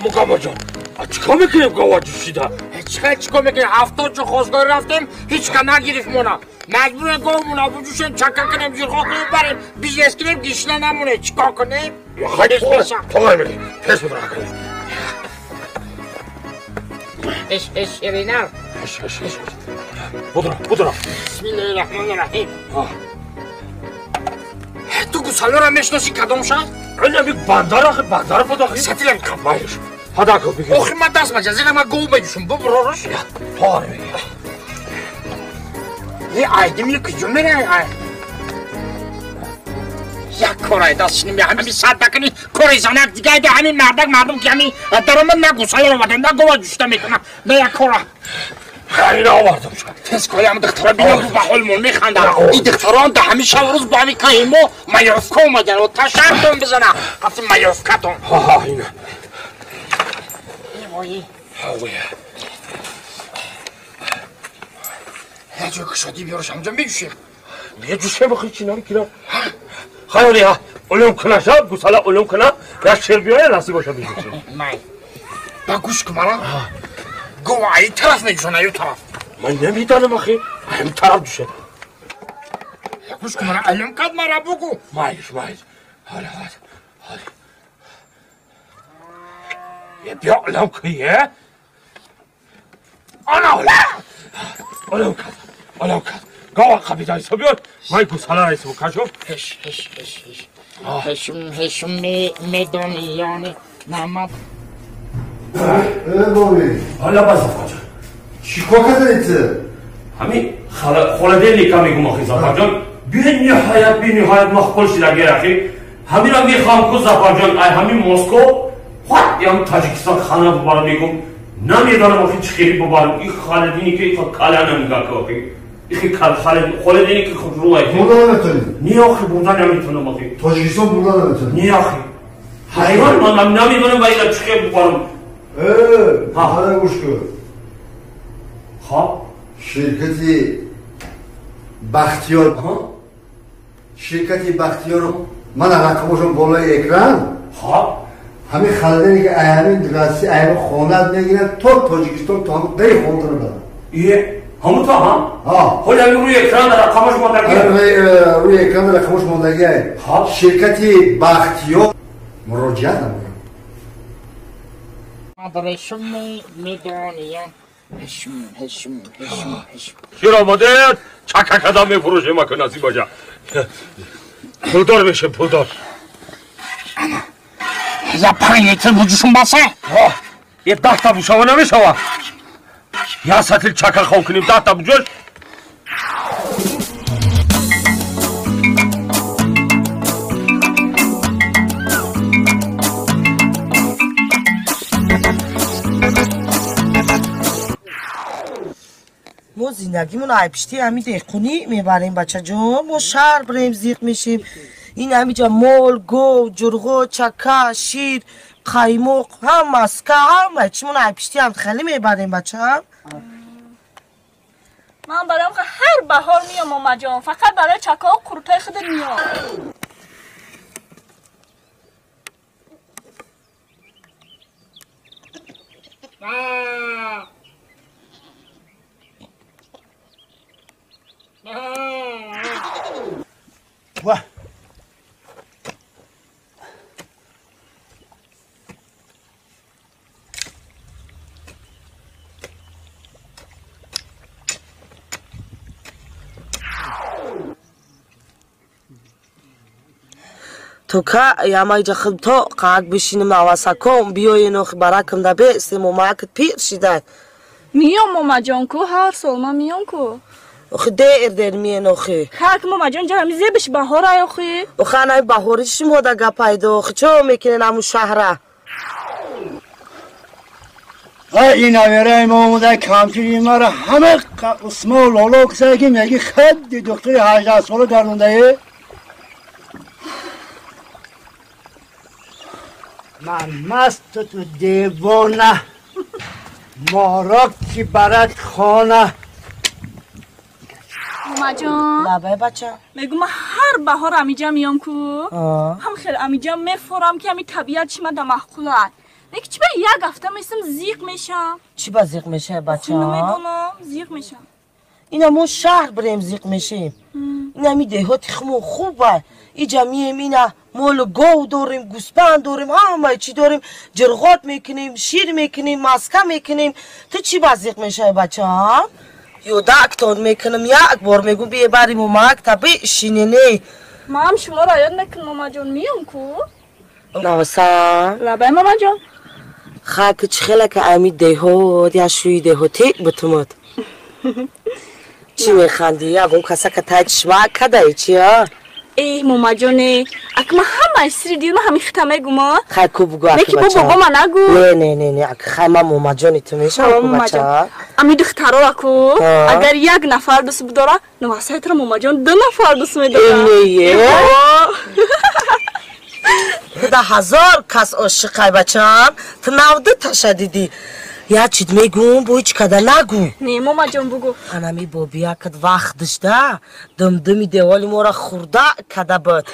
Мукаммалҷон, чикор мекунем гова ҷӯшида? Чикор мекунем? 70 ҷо хостгорӣ рафтем, ҳеҷ ка нагирифт мона. Маҷбурем говмона буҷӯшем, чака кунем, ҷирғо кунем, барем, бизнес кунем, гишна намонем. Чикор кунем? Тоғай мекунем, пеш бидора кунем. Эш ширина. Эш. Будора, будора. Бисмиллоҳи раҳмони раҳим. Ту гусалора мешноси кадом шаҳр? Ами бандар ахи, бандар подахи. Сатилам кабайш. Хадако бигир. Охи ма даст маҷа, зера ма гов меҷӯшам, бубророш. Тоғай мегир. Е айдими куҷо мерай ай? Як корай даст шиним, ҳами сад дакани кори занак дигай да ҳами мардак мардум ки ҳами даромад на гусалора овардем, на гова ҷӯшта мекунам, на як кора. Ина овардам. Тез коям духтара бинам ба ҳолмон механдам. И духтарон да ҳами шаб рӯз бо ҳами каҳимо маёвка омадан. Та шартон бизана. Қафти маёвкатон. Ҳа, ина. Вой. Ҳа, Я ҷой кушодӣ биёрш ҳамҷо меҷӯшем. Меҷӯшем охи чи намекунам. Хаёли ҳа, улум куна шаб, гусала улум куна, як шер биёя насиб боша меҷӯшем. Май. Ба гӯш кун мара. Гова ай тараф меҷӯшон, аю тараф. Ман намедонам охи, ҳам тараф ҷӯшад. Гӯш кун мара, алим кад мара бугу. Майш, майш. Ҳоли, ҳоли, ҳоли. Е биё улум кун, е. Ана ҳоли. Улум кад, улум кад. Гова қабида исо биёд, май гусала исо кашов. Ҳеш, ҳеш, ҳеш, ҳеш. Ҳешум, ҳешум медони, намад. Боби. Ҳола ба Зафарҷон. Чикор кардед? Ҳамин холодильника мегум охи Зафарҷон. Бениҳоят, бениҳоят махқул шидаги ахи. Ҳаминро мехоҳам ку Зафарҷон, ай ҳамин Москов, худ ям Таҷикистон хана бубарам мегум. Намедонам охи чӣ хели бубарам. И холодильника и калана мегаки охи. Ихи холодильники худро ахи. Бурда наметонӣ? Не охи, бурда наметонам охи. Тоҷикистон бурда наметонӣ? Не охи. Ҳайрон ман намедонам ба ина чӣ хел бубарам. Ҳа, гӯш кун. Хоб? Ширкати Бахтиёр. Ширкати Бахтиёр ман рақамошон болои экран. Хоб? Ҳамин холодильник ҳамин Россия ҳамин хонат мегирад то Тоҷикистон то ҳамин дари хонатон мебарад. Е, ҳамун то ҳам? Ҳа. Ҳоли ҳамин рӯи экран рақамош мондагӣ? Рӯи экран рақамош мондагӣ. Хоб? Ширкати Бахтиёр муроҷиат намояд. Мадрашум медониям. Ҳешум, ҳешум, ҳешум, ҳешум. Шир омода, чака кадам мефурӯшем ака насиб боша. Пулдор мешем, пулдор. Ана. Я 5 литр буҷушум баса? Ҳа, е 10 та бушава намешава. Я сатил чака хов кунем, 10 та буҷош. Мо зиндагимон айпишти ҳами деҳқонӣ мебарем, бачаҷон. Мо шаҳр бирем зиқ мешем. Ин ҳамиҷа мол, гов, ҷурғо, чака, шир, қаймоқ, ҳам маска, ҳама чимон айпишти ҳам хеле мебарем, бачаам. Ман бароям ҳар баҳор миём, момаҷон, фақат барои чакао қуртаи худат миём. Ва. То ка ямайҷа хиб то қаак бишиним авасаком биёен охи баракам да бесе момаакт пир шидай. Миём момаҷон ку, ҳар сол ман миём ку. Охи дер дер миен охи. Хак момаҷон ҷа ҳами зебиш баҳорай охи. Охи анай баҳори шумо да гапайдо охи чо мекунен ҳамун шаҳра? Ай ин авераи мо омада кампири мара ҳама қисмо лоло кисае ки меги хадди духтари 18 сола гардондае. Ман маст ту девона, моро ки барад хона. Мамаҷон. Лабай бача. Мегӯм ман ҳар баҳор амиҷа миём ку. Ҳам хел амиҷа мефорам ки ами табиат чима да маъқулад. Лекин чи ба як ҳафта месам зиқ мешам. Чӣ ба зиқ мешавӣ бача? Намедонам, зиқ мешам. Ина мо шаҳр бирем зиқ мешем. Ина ми деҳоти хумон хуба. Иҷа мием ина молу гов дорем, гӯспанд дорем, ҳамаи чӣ дорем, ҷирғот мекунем, шир мекунем, маска мекунем. Ту чӣ ба зиқ мешавӣ бача? Ёдактон мекунам, як бор мегӯм бие бари мумакта бишинене. Ман шуморо ёд мекунам, мамаҷон, миём ку? Наваса. Лабай мамаҷон. Хак чӣ хела ка ами деҳот, я шӯи деҳоти бутумот. Чӣ механдӣ? Ягон касака тай чишмак кадаи чи, а? Эй, мамаҷоне, ак ма ҳамаи сири дилма ҳами хита мегӯма? Хай ку бугӯ, аки Неки бо бача. бобо ма нагӯ. Не, не, не, не, ак хай ма мамаҷони ту мешавам ку бача. Ами духтарора ку, агар як нафар дӯст бидора, навасайтро мамаҷон ду нафар дӯст медора. Э, не, да ҳазор кас ошиқай бачам, ту навду таша дидӣ. Як чиз мегӯм, бо ҳеҷ када нагӯ. Не, мамаҷон, бугӯ. Анами бобиякат вақт дошта, думдуми деволи моро хурда када буд.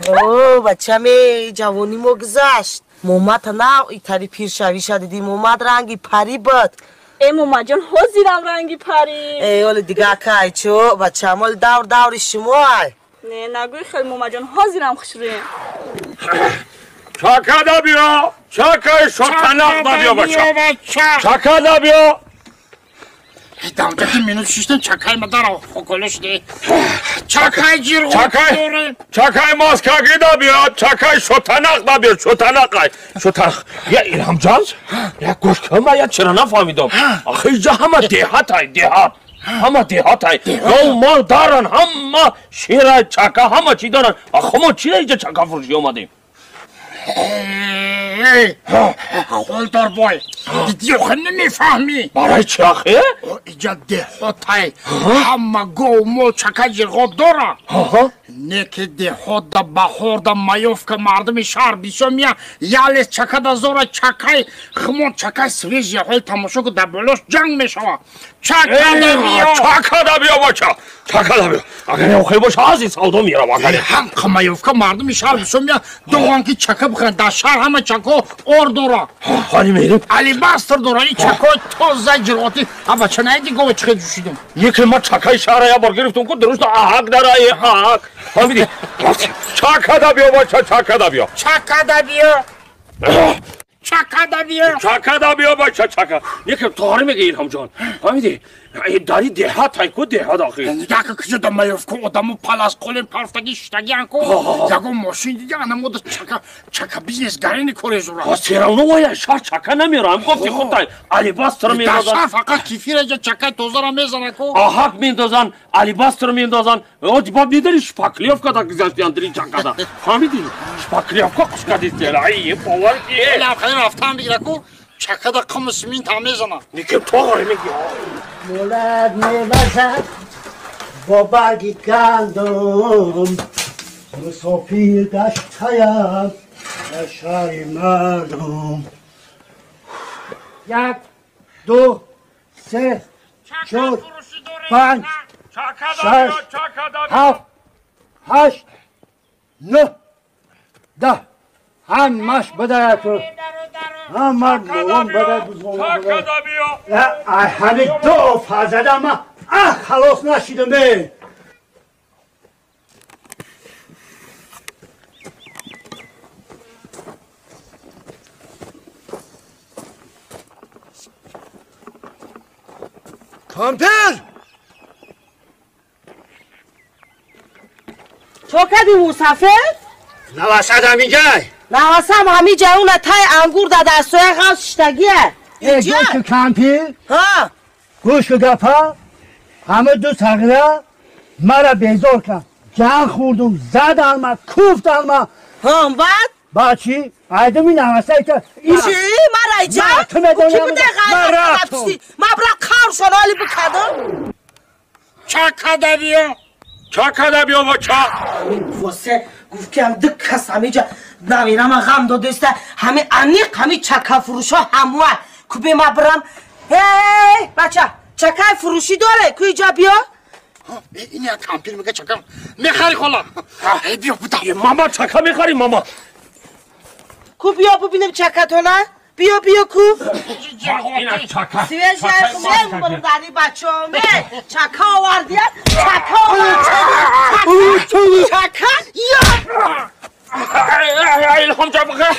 О, бачаме, ҷавонӣ мо гузашт. Момата нав итари пиршавиша дидӣ, момат ранги парӣ буд. Э, мамаҷон, ҳозирам ранги парӣ. Э, оли дига акай чӯ, бачам, оли давр даври шумо ай. Не, нагӯй хел, мамаҷон, ҳозирам хушрӯем. Чакада биё, чакаи шотанақ да биё бача. Чакада биё. Дамдаки минут шиштем чакаи мадара хоколо шуде. Чакаи ҷирғо дорем. Чакаи маскаги да биё, чакаи шотанақ да биё, шотанақай. Шотанақ. Я Илҳамҷон, як гӯш кун, ман як чира нафаҳмидам. Ахи иҷа ҳама деҳатай, деҳат. Ҳама деҳатай. Гов мол даран, ҳама шира, чака, ҳама чӣ доран. Ахи мо чира иҷа чака фурӯшӣ омадем? Холдор бой, диди охи намефаҳмӣ. Барои чӣ ахи? Иҷа деҳотай, ҳама гов мол чака ҷирғо дора. Не ки деҳот да баҳор да маёвка мардуми шаҳр бисёр мия, ялес чака да зора чакай химон чакай свежий ҳол тамошо ку да болош ҷанг мешава. Чака да биё. Чака да биё бача. Чака да биё. Агар охи боша аз ин савдо мерам агар. Ҳам маёвка мардуми шаҳр бисёр мия, доған ки чака бихӯранд. Дар шаҳр ҳама чако ор дора. Ҳали мерем. Алибастр дора. Ин чакои тоза ҷирғотӣ. А бача наиди гова чӣ хел ҷӯшидам. Яке ма чакаи шаҳра як бор гирифтум ку дуруст аҳак дара аҳак. Фаҳмидӣ? Чака да биё бача, чака да биё. Чака да биё. Чака да биё. Чака да биё бача, чака. Яке тоғри мегӯ Илҳамҷон. Фаҳмидӣ? Дари деҳат ай ку деҳат ахи. Яке киҷа да маёвку одамо палас қолем парфтаги шиштагиан ку. Ягон мошин диди ана мода чака чака бизнес гарини коре зура. А серавно вая шаҳр чака намерам. Гуфти худай алибастр мендозан. Дар шаҳр фақат кефира ҷа чакаи тозара мезана ку. Аҳак мендозан, алибастр мендозан. Оди ба медари шпаклёвка да гузаштиян дри чакада. Фаҳмидӣ? Шпаклёвка қушкадисти. Ай бовар ки. Лабхай рафтан бигира ку. Чакада қиму симин та мезана. Никем тоғри мегӣ. Молад мевазад бо барги гандум, мусофир гаштаям дар шаҳри мардум. Як, ду, се, чор, панҷ, шаш, ҳафт, ҳашт, нӯҳ, даҳ. Ҳамаш бадаяту. Ҳама нолон бадай, бузғолон бадай. Ҳами ду фарзада ма ах халос нашидам э. Кампир! Чо кардӣ мусафир? Навасад ҳаминҷай. Навасам ҳаминҷай, уна тай ангур да дастҳои ғавс шиштагия. Э, гӯш ку кампир. Ҳа. Гӯш ку гапа. Ҳама ду сағира мара безор кард. Ҷанг хӯрдум, задан ма, куфтан ма. Ҳа, баъд? Баъд чӣ? Айдами навасай та. Чӣ? Мара иҷа? Ту медонӣ. Ки буде ғайрат рафтӣ? Ма бира қавршон оли бикардам. Чака да биё. Чака да биё бача. Восе гуфт ки ам ду кас ҳаминҷа Навирама ғам додеста, ҳами аниқ, ҳами чакафурӯшҳо ҳамуа. Ку бе ма бирам. Эй, бача, чакай фурӯшӣ доре, ку иҷа биё. Ин як кампир мега чака мехари хола. Биё буда. Мама чака мехари, мама. Ку биё бубинем чакатона. Биё биё ку. Чака. Свежая хлеб дани бачоме. Чака овардия. Чака овардия. Чака. Я. Илҳом ҷабға.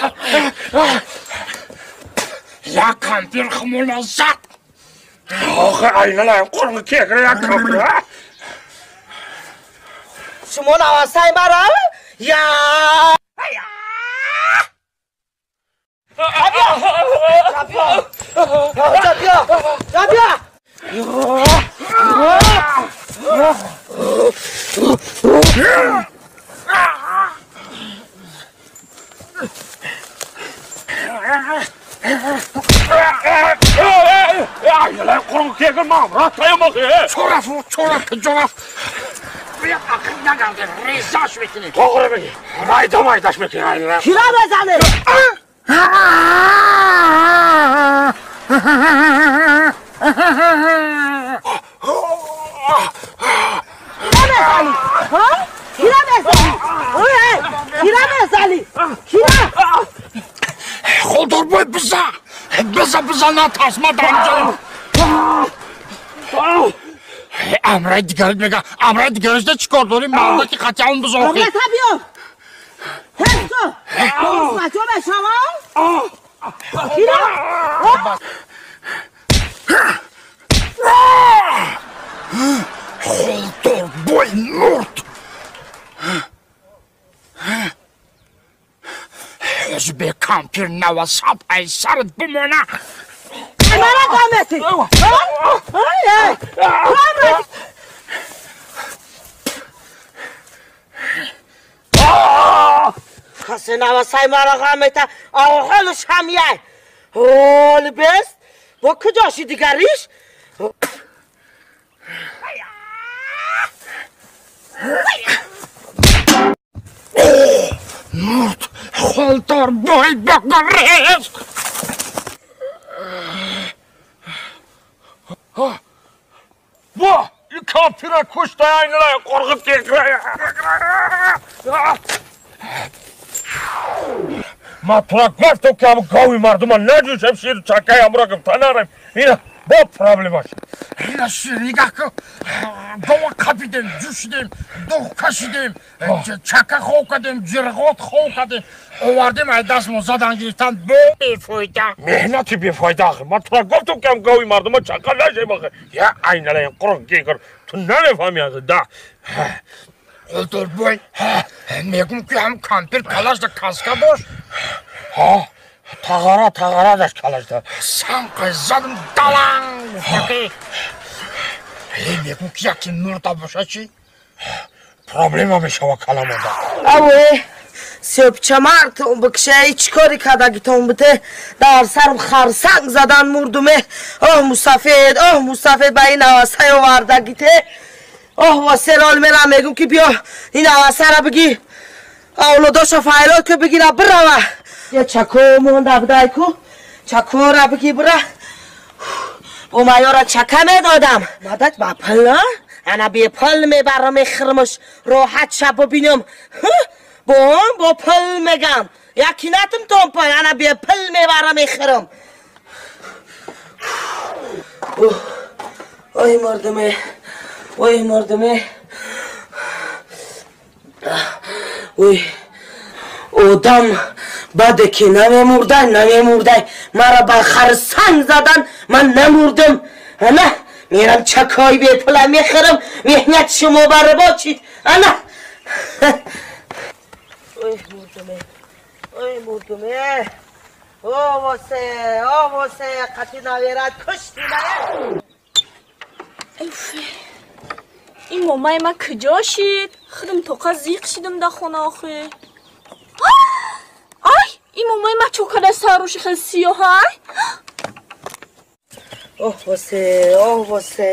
Я кампир хмула зад. Охе айнала қурғ кегре я кампир. Шумо навасай мара? Я. Биё! Кира мезанед? Кира мезанӣ? Кира мезанӣ? Кира? Холдорбой биза! Биза биза натарс ма дар инҷо. Амраи дигарит мега, амраи дигаришда чӣ кор дорӣ? Мавлаки қатъиан бизохӣ. Амрата биё. Ҳесто. Бачо мешавам? Кира? Холдорбой мурд. Ҳозир кампир навасаб ай сарат бимона. Мара гамети. Касе навасай мара гамета. Ҳолш ҳам яй. Ҳол бест. Бо куҷоши дигариш? Мурд. Холдорбой бигрез. Во! Кампира кушта айнала қурғиб кегра. Ма тура гуфтам ки ҳам гови мардума наҷӯшам ширу чакаи ҳамро гуфта нарем. Ина бо проблемаш. Ина шир нигоҳ кун. Гова қапидем, ҷӯшидем, дуғ кашидем, чака хов кардем, ҷирғот хов кардем. Овардем ай дастмо задан гирифтан бо бефоида. Меҳнати бефоида ахи. Ма тура гуфтам ки ҳам гови мардума чака нашем ахи. Я айналаин қурғ кегр. Ту намефаҳми ахи да. Холдорбой, мегум ки ҳам кампир калашда каска дошт. Ҳа, тағара тағара дошт калашда. Санқай задам даланг. Мегум ки яке мурда боша чӣ? Проблема мешава каламода. Аве, сёпчамартон бикшай, чӣ кори кардагитон бите? Дар сарм харсанг задан мурдуме. Оҳ мусафед, оҳ мусафед ба ин ҳавасай овардагите. Оҳ васерол мерам мегум ки биё ин ҳавасара бигӣ. Авлодоша файлот ки бигира бирава. Я чако монда будай ку. Чакора бигӣ бира. Бо майора чака медодам. Мадад ба пул, ана бепул мебарам мехӯрмаш. Роҳат шаб бибинам. Бо он бо пул мегам. Яки натм томпа, ана бепул мебарам мехӯрам. Ой мурдуме. Ой мурдуме. Ой одам баъде ки намемурдай, намемурдай. Мара ба харсанг задан, ман намурдам. Ана мерам чакои бепула мехӯрам, меҳнат шумо барбод шид. Ана. Ой мурдуме. Ой мурдуме. О восе, о восе, қати наверат кушти мана. Ин момаи ма куҷо шид? Худам тоқа зиқ шидам дар хона охи. Ай, ин момаи ма чо када саруши хел сиёҳай? Оҳ восе, оҳ восе.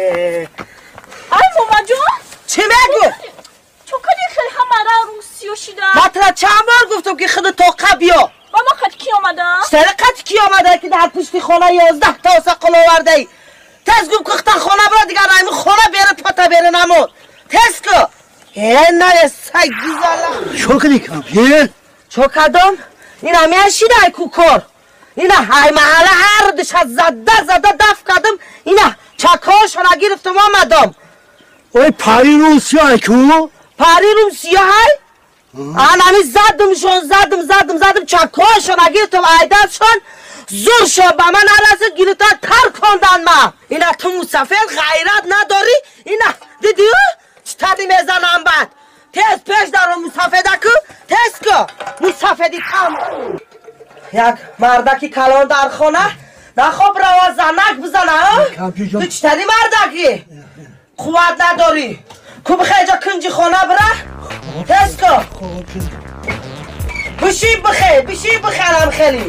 Ай момаҷон? Чӣ мегӯ? Чо кади хел ҳамара рӯ сиёҳ сиё шида. Ман тура чанд бор гуфтам ки худ тоқа биё. Ба ма қад ки омадам? Сари қад ки омада ки дар пушти хона 11 та оса қул овардаӣ. Тез гум кухта хона бира дигар ами хона бере пота бере намон. Тез ку. На саг гизала. Чо кардӣ кампир? Чо кардам? Ина мешидай ку кор. Ина ҳай маҳалла ҳар душа зада зада даф кардам. Ина чакошона гирифтам омадам. Ой пари рум сиёҳ ку? Пари рум сиёҳ? Анами задамшон задам задам задам чакошона гирифтам айдашон зур шо ба ман нарасид гирифтан тар кондан ма. Ина ту мусафир ғайрат надорӣ. Ина дидӣ чӣ мезанам бад. Тез пеш даро мусафеда ку тез ку мусафеди там. Як мардаки калон дар хона нахоб рава занак бизана. Ту чӣ тари мардаки? Қувват надорӣ. Ку бихе ҷа кунҷи хона бира. Тез ку. Бишин бихе, бишин бихе алам хели.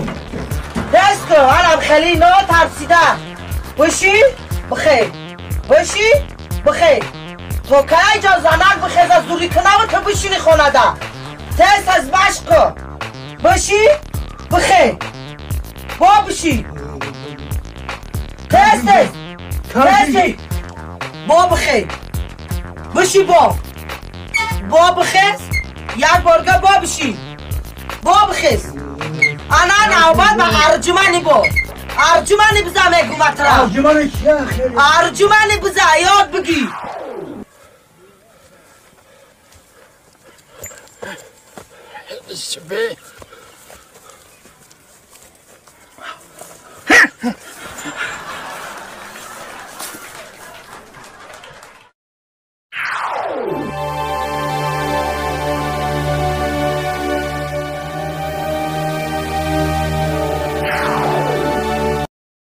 Тез ку алам хели нотарсида. Бишин бихе. Бишин бихе. То кай ҷа занак бихеза зури кунаву ту бишини хонада. Тез тез машқ ку. Бишин бихе. Бо бишин. Тез тез. Тез тез. Бо бихе. Бишин бо. Бо бихез. Як борга бо бишин. Бо бихез. Ана навбат ба арҷумани бо. Арҷумани биза мегум атра. Арҷумани чия хеле? Арҷумани биза ёд бигир. Себе